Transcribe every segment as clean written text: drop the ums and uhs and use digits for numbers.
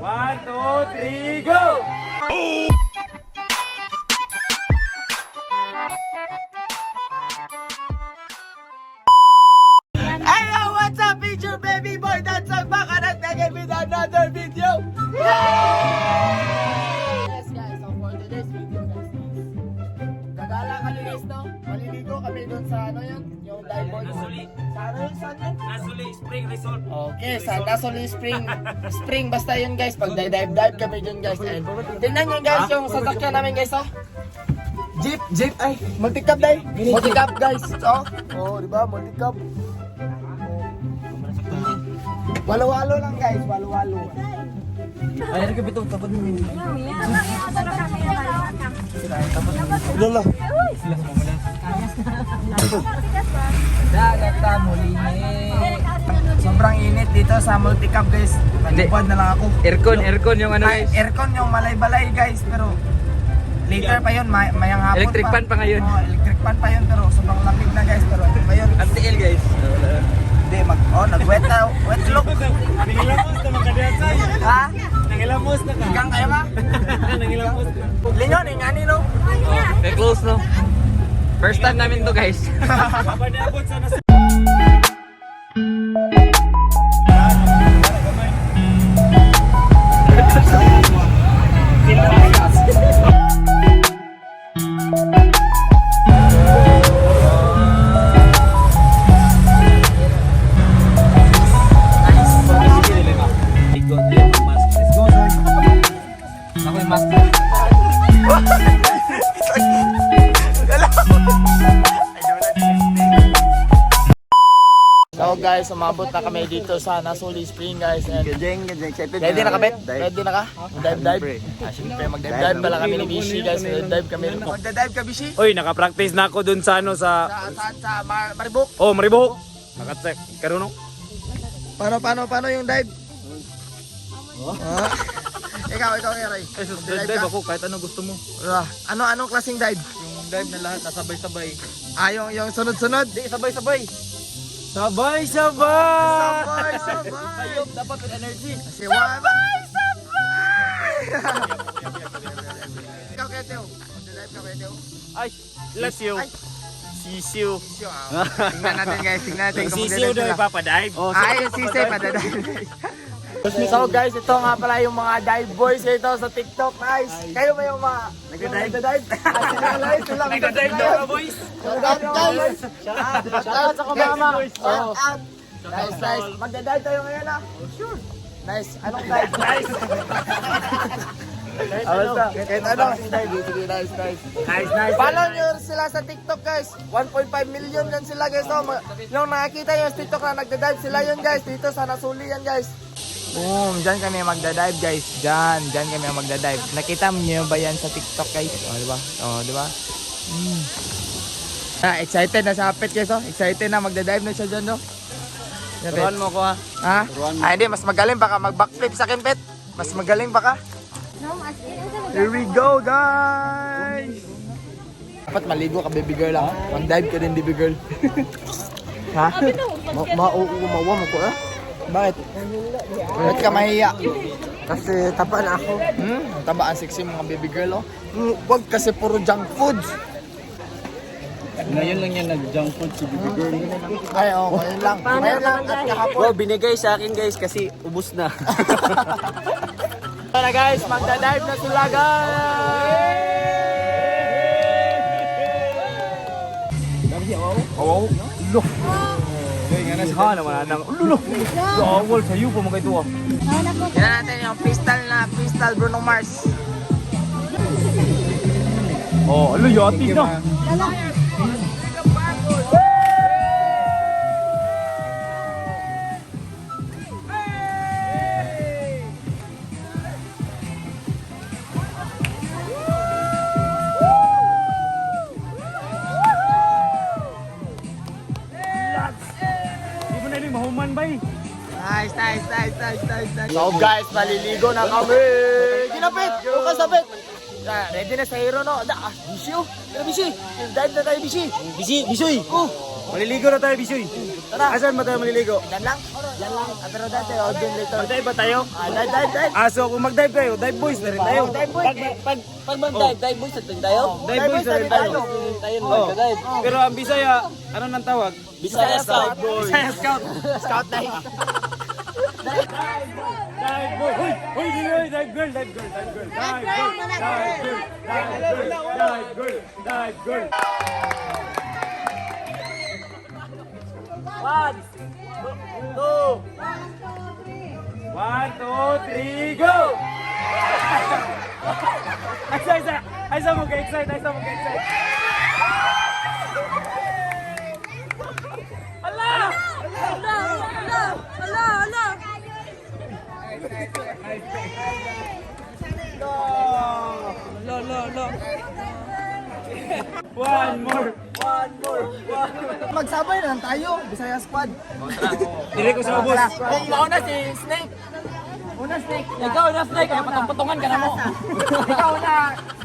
One, two, three, go! Hey yo, what's up, it's your baby boy? That's a back and again with another video. Yes guys, so for today's video guys, gagala kami guys, no? Maliligo kami dun sa ano yun, yung dive board. Nasuli. Sa ano yun, saan yun? Nasuli Spring Resort. Okay, sa Nasuli Spring, Spring basta yun guys, pag dive dive kami dun guys. And tingnan nyo guys yung sasakyan namin guys, oh. Jeep, jeep, ay, multicab day. Multicab guys, oh. Oh, di ba? Multicab. Walo-walo lang guys, walo-walo. Ay, ano ka bitaw? Tapos mo. Lola. Dagat ta muli. Sobrang init dito sa multicab guys. Nagubad na lang ako. Aircon, aircon yung ano Ay, guys. aircon yung malay-balay guys, pero later pa yun, mayang hapon. Electric fan pa ngayon. Oo, electric fan pa yun, pero sobrang lamig na guys, pero ano pa yun. At TL guys. Hindi, oh, nag-wet na, wet look. Nangilamos na mga kadiyasay. Ha? Nangilamos na ka. Gang kayo ba? Nangilamos na. Lingon, ingani no? May close no? First time namin to guys. Ako yung mask. So guys, umabot na kami dito sa Nasuli Spring guys. And Gajeng, gajeng, excited. Ready na ka, Bet? Ready na ka? Dive, dive? Ah, siyempre, mag-dive dive pala kami ni Bishi guys. Mag-dive kami. Magda-dive ka, Bishi? Oy, naka-practice na ako dun sa ano sa Sa Maribok? Oh, Maribohok. Naka-check. Karon no? Paano, paano, paano yung dive? Ah. Ikaw, Eray. Ay, sus, dive ako kahit ano gusto mo. Ah, ano, anong klaseng dive? Yung dive na lahat nasabay-sabay. Ah, yung sunod-sunod? Di, sabay-sabay. Sabay-sabay! Sabay, sabay! Sayop, dapat with energy. Kasi sabay, sabay! Ikaw, Keteo. Magda-dive ka, Keteo. Ay, let's you. Ay. Sisiw. Sisiw, ah. Tingnan natin guys, tingnan natin kung Sisiw magda-dive daw sila. ipapadive. Oh, Ay, yung sisay, padadive. So guys, ito nga pala yung mga dive boys ito sa TikTok. Nice. Kayo ba yung mga nagda-dive? Ah, sila, guys, sila. Nagda-dive daw ka, boys. Shout out guys. Shout out sa kumama. Shout out. Nice, nice. Magda-dive tayo ngayon ah. Sure. Nice. Anong dive? Nice. Basta, kahit ano. Sige, nice, nice. Nice, nice. Follow nyo sila sa TikTok guys. 1.5 million yan sila guys. Oh, yung nakakita nyo sa TikTok na nagda-dive sila yun guys. Dito sa Nasuli yan guys. Boom! Diyan kami magda-dive guys. Diyan, diyan kami magda-dive. Nakita niyo ba yan sa TikTok guys? Oh, di ba? Oh, di ba? Ah, excited na sa Apet guys oh. Excited na magda-dive na siya diyan no. Yan, Pet. mo ko ah. Ha? Ay, hindi, mas magaling baka mag-backflip sa akin, Pet. Mas magaling baka. Here we go, guys! Dapat maligo ka, baby girl, ha? Mag-dive ka din, baby girl. Ha? Mauumawa mo ko ah. Bakit? Bakit ka mahiya? Kasi taba na ako. Ang taba ang sexy mga baby girl, oh. Wag kasi puro junk foods. Ngayon lang yan nag-junk food si baby girl. Ay, oh, ngayon lang. Ngayon lang at kahapon. Wow, binigay sa akin guys kasi ubos na. Tara guys, magda-dive na sila guys! Oo. Lo. Ha naman anang. Lulo. Gawal sa iyo pa mga ito ah. Tignan natin yung pistol na pistol Bruno Mars. Oh, alo yati na. Di mo na rin mahuman bay. Nice, nice, nice, nice, nice, nice. So guys, maliligo na kami. Ginapit! Bukas na Ah, ready na sa hero no? Da, ah, Bishi oh. Tara Bishi. Dive na tayo Bishi. Bisi, bisoy. Oh, Maliligo na tayo, bisoy. Tara. Asan ba tayo maliligo? Dan lang. Yan lang. Ah, pero dati, oh, dun later. Mag-dive ba tayo? Ah, dive, dive, dive. Ah, so kung mag-dive tayo, dive boys na rin tayo. Oh, dive boys. Pag pag pag mag-dive, dive boys na din tayo. Dive boys na rin tayo. Tayo Oh. nagda-dive. Pero ang Bisaya, ano nang tawag? Bisaya Scout. Bisaya Scout. Scout night. Dive boy. Hoy, hoy, hoy, dive girl, dive girl, dive girl. Dive girl, dive girl, dive girl, dive girl, dive girl. One, two, One, two, three, go! Ay, isa, ay, isa mo ka-excite, ay, isa mo ka-excite. Ala! Ala! Ala! Ala! Ala, ala, ala. One more. Magsabay na lang tayo, Bisaya Squad. Dire ko sa ubos. Kung mauna si Snake. Una Snake. Ikaw na Snake, kaya patong-patungan ka na mo. Ikaw na,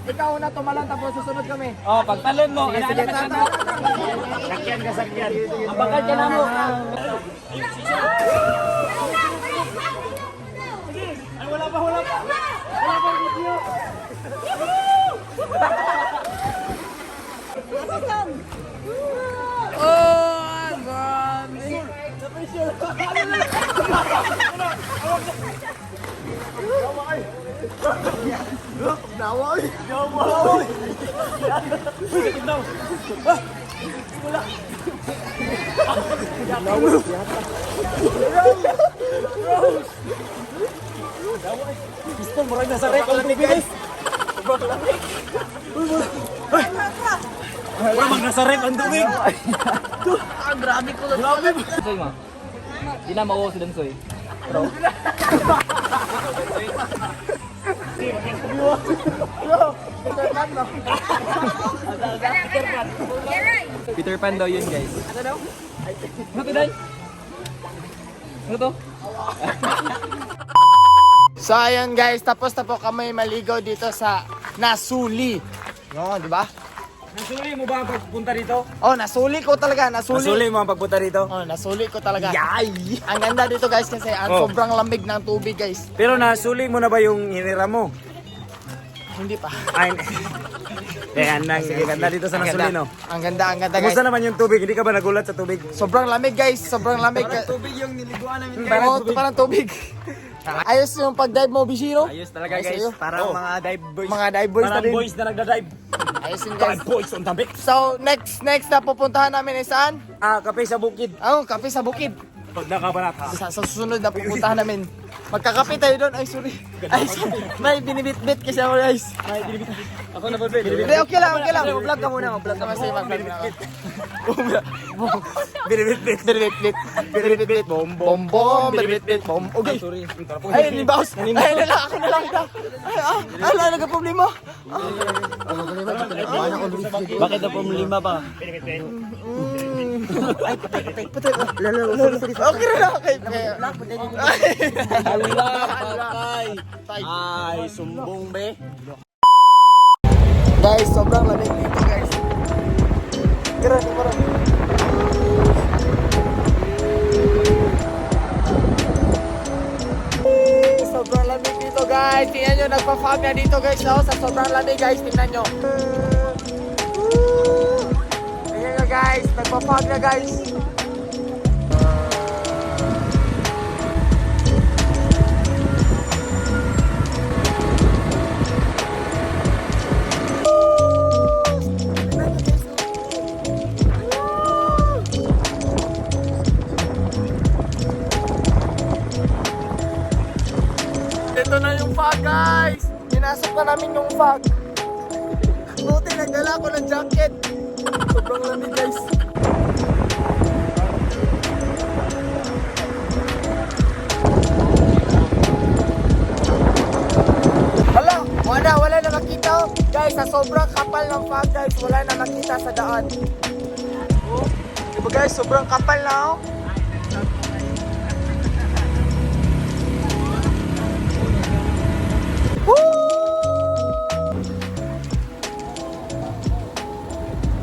ikaw na tumalon tapos susunod kami. Oh, pagtalon mo, Sige, sige, inaanak tara, ka tara, na. tara. Sakyan ka, sakyan. Ang bakal ka na mo. Ay, wala pa, wala pa. Wala pa video. Oh, grabe. Pistol, murag nasa rep ang tubig. Guys. Murag mag nasa rep ang tubig. Soy ma. Di na mauho si Dansoy. Peter Pan daw yun, guys. Ano daw? Ano to, Day? Ano to? So ayun guys, tapos na po kami maligo dito sa Nasuli. No, di ba? Nasuli mo ba ang pagpunta dito? Oh, nasuli ko talaga, nasuli. Nasuli mo ang pagpunta dito? Oh, nasuli ko talaga. Yay! Ang ganda dito guys kasi ang Oh. sobrang lamig ng tubig guys. Pero nasuli mo na ba yung hinira mo? Hindi pa. Ay, ayan, ang ganda dito sa Ang Nasuli, ganda. no? Ang ganda guys. Kumusta naman yung tubig? Hindi ka ba nagulat sa tubig? Sobrang lamig guys, sobrang lamig. Parang Tubig yung niliguan namin. Parang tubig. Parang tubig. Ayos yung pag-dive mo, Bishiro. Ayos talaga, Ayos guys. sa'yo. Parang mga dive boys. Mga dive boys na Parang din. boys na nagda-dive. Ayos yun guys. Dive boys on the mix. So, next next na pupuntahan namin ay saan? Ah, kape sa bukid. Oh, kape sa bukid. Pag nakabanat ha. Sa susunod na pupuntahan namin. Magkakape tayo doon. Ay, sorry. Ay, sorry. May binibitbit kasi ako, guys. Ako na ba, Ben? Hindi, okay lang, okay lang. Mag-vlog ka muna, mag-vlog ka. Sige, mag-vlog muna ako. Binibitbit. Binibitbit. Binibitbit. Bom, bom, bom. Binibitbit. Bom. Okay. Sorry. Ay, nibaos. Ay, na lang. Ako na lang. Ay, ah, ala, nagka-problema. Bakit na pumlima ba? Ay, patay, patay, patay. Okay na lang. Okay. Hala, patay. Ay, sumbong be. Guys, sobrang lamig dito, guys. Tira, tira. Sobrang lamig dito, guys. Tingnan nyo, nagpa-fog na dito, guys. No? Sa sobrang lamig, guys. Tingnan nyo. Tingnan nyo, guys. Nagpa-fog na, guys. Ito na yung fog, guys! Pinasok na namin yung fog. Buti nagdala ko ng jacket. Sobrang lamig, guys. Hala, wala, wala na makita. Oh. Guys, sa sobrang kapal ng fog, guys, wala na makita sa daan. Oh, diba guys, sobrang kapal na, oh.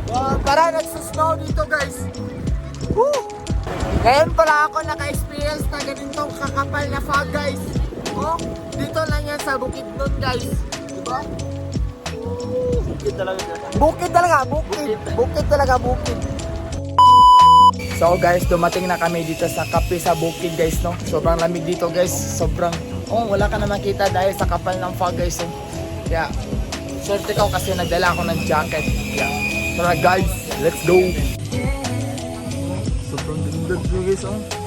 Wow, tara, nagsusnow dito guys. Woo! Ngayon pala ako naka-experience na ganito. fog, guys. Oh, dito lang yan sa Bukidnon, guys. Diba? Bukid talaga. Bukid talaga, bukid. Bukid talaga, bukid. So guys, dumating na kami dito sa kape sa bukid guys, no? Sobrang lamig dito guys. Sobrang, oh, wala ka na makita dahil sa kapal ng fog guys. So, yeah. Swerte ko kasi nagdala ako ng jacket. Yeah. Tara guys, let's go! Sobrang ganda dito guys, oh.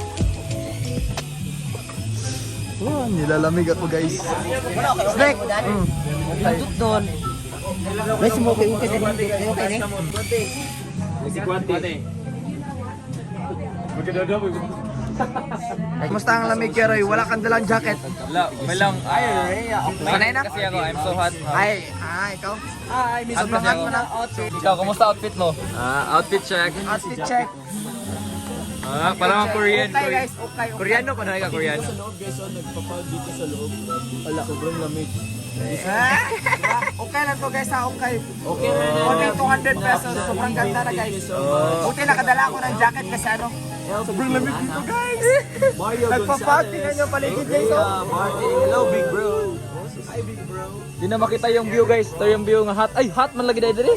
Oh, nilalamig ako guys. Snack! Doon. Guys, okay, okay, okay, okay, okay. Kumusta ang lamig, Keroy? Wala kang dalang jacket. Wala, okay lang. Ay, Sanay na? Kasi ako, I'm so hot. Ay, ah, ikaw? Ay, miss Sobrang hot mo na. Ikaw, kumusta outfit mo? Ah, outfit check. Outfit check. Ah, parang Korean. Okay guys, okay. Okay. Koreano pa na ka, Koreano. Sa loob guys, oh, nagpa-fog dito sa loob. Wala, sobrang lamig. Ah, okay lang to guys ha, okay. Okay na. Only 200 pesos, sobrang ganda na guys. Buti nakadala ako ng jacket kasi ano, sobrang lamig dito guys. Mario Nagpa-fog, tingnan nyo paligid guys oh. Martin, hello big bro. Hi big bro. Di na makita yung view guys. Ito yung view nga hot. Ay, hot man lagi dahil diri.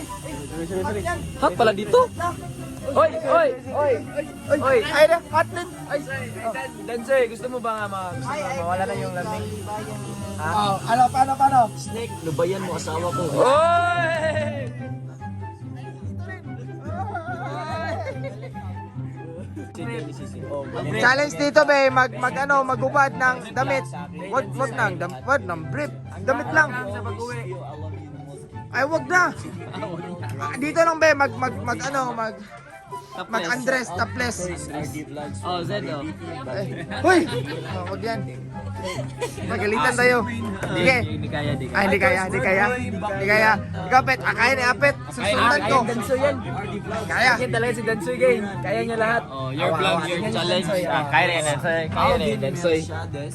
Hot pala dito. Oy, oy, oy. Oy, ay na, hot din. Ay, Dansoy, gusto mo ba nga ma gusto mo mawala na yung lamig? Oh, ano, paano, paano? Snake, lubayan mo asawa ko. Oy! Challenge dito be, mag mag ano, magubad ng damit. Wag nang brief. Damit lang. Ay, wag na. Ah, dito lang be, mag mag mag ano, mag mag undress, topless. Oh, Zed oh. Eh, Hoy! Oh, wag yan. Magalitan tayo. Sige. Hindi kaya, di kaya. Ay, hindi kaya, hindi kaya. Hindi kaya. Ikaw, Pet. Ah, kaya ni Apet. Susundan ko. Dansoy yan. Kaya. Yan talaga si Dansoy, guys. Kaya niya lahat. Oh, your vlog, your challenge. Ah, kaya na yan, Dansoy. Kaya na yan, Dansoy.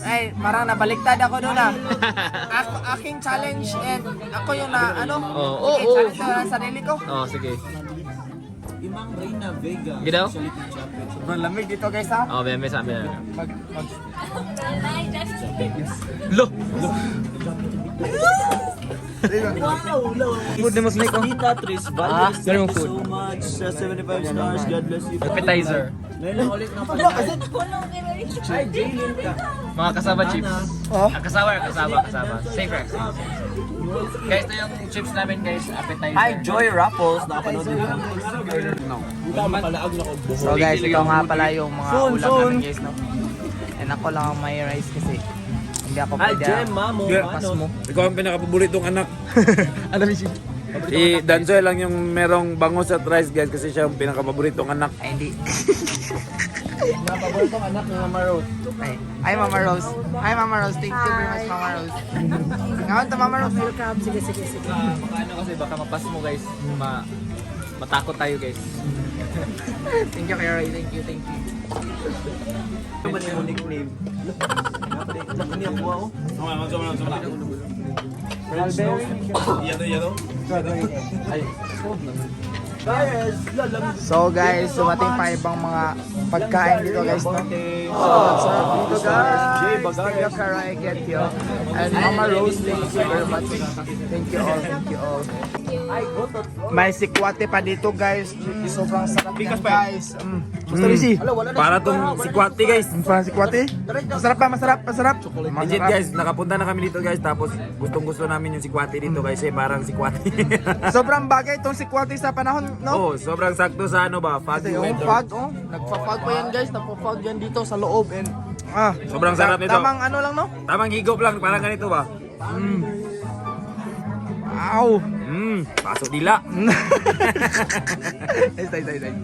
Ay, parang nabaliktad ako doon ah. Ako, aking challenge and ako yung na, ano? Oo, Okay, oo. challenge na sarili ko. Oh, sige. Imang Reyna Vega. Ginaw? Sobrang lamig dito guys ha. Oh, beme sa amin. Mag, mag, Lo! Wow, lo. Food na mo, Snake, oh. Tita Tris Valdez, Ah, thank meron you food. so much sa 75 stars. God bless you. Appetizer. Ngayon lang ulit ng Hi, Jaylin ka. Mga kasaba chips. Oh? Ah, kasaba, kasaba, kasaba. Safer. Guys, ito yung chips namin, guys. Appetizer. Hi, Joy Raffles. Nakapanood din kami. So guys, ito nga pala yung mga ulam namin guys, no? And ako lang ang may rice kasi hindi ako Hi, pwede. Jem, Mamo, Pas Mano. mo. Ikaw ang pinakapaboritong anak. Alam mo siya. Si Danzoy lang yung merong bangus at rice guys kasi siya yung pinakapaboritong anak. Ay, hindi. Paboritong anak ni Mama Rose. Ay, ay Mama Rose. Hi Mama Rose. Thank you very much Mama Rose. Ngayon to Mama Rose. Welcome. Sige, sige, sige. Baka ano kasi, baka mapas mo, guys. Matakot tayo, guys. Thank you Kuya Roy. Thank you, thank you. Ano ba yung nickname? Ano yung kuha ko? Guys, lalamig. So guys, dumating pa ibang mga pagkain dito guys, no? Sobrang sarap dito guys. Thank you Karay, get you. And Mama Rose, thank you very much. Thank you all, thank you all. May sikwate pa dito guys. Sobrang sarap yan guys. Gusto mm. Para tong sikwate guys. Parang sikwate? Masarap pa, masarap, masarap. Legit guys, nakapunta na kami dito guys tapos gustong gusto namin yung sikwate dito guys eh parang sikwate. Sobrang bagay itong sikwate sa panahon, no? Oh, sobrang sakto sa ano ba, Kasi foggy yung weather. fog, oh. Nagpa-fog pa yan guys. Nagpa-fog yan dito sa loob. And, ah, Sobrang sarap nito. Tamang ano lang, no? Tamang higop lang, parang ganito ba? Wow! Pasok dila. Nice, nice, nice, nice.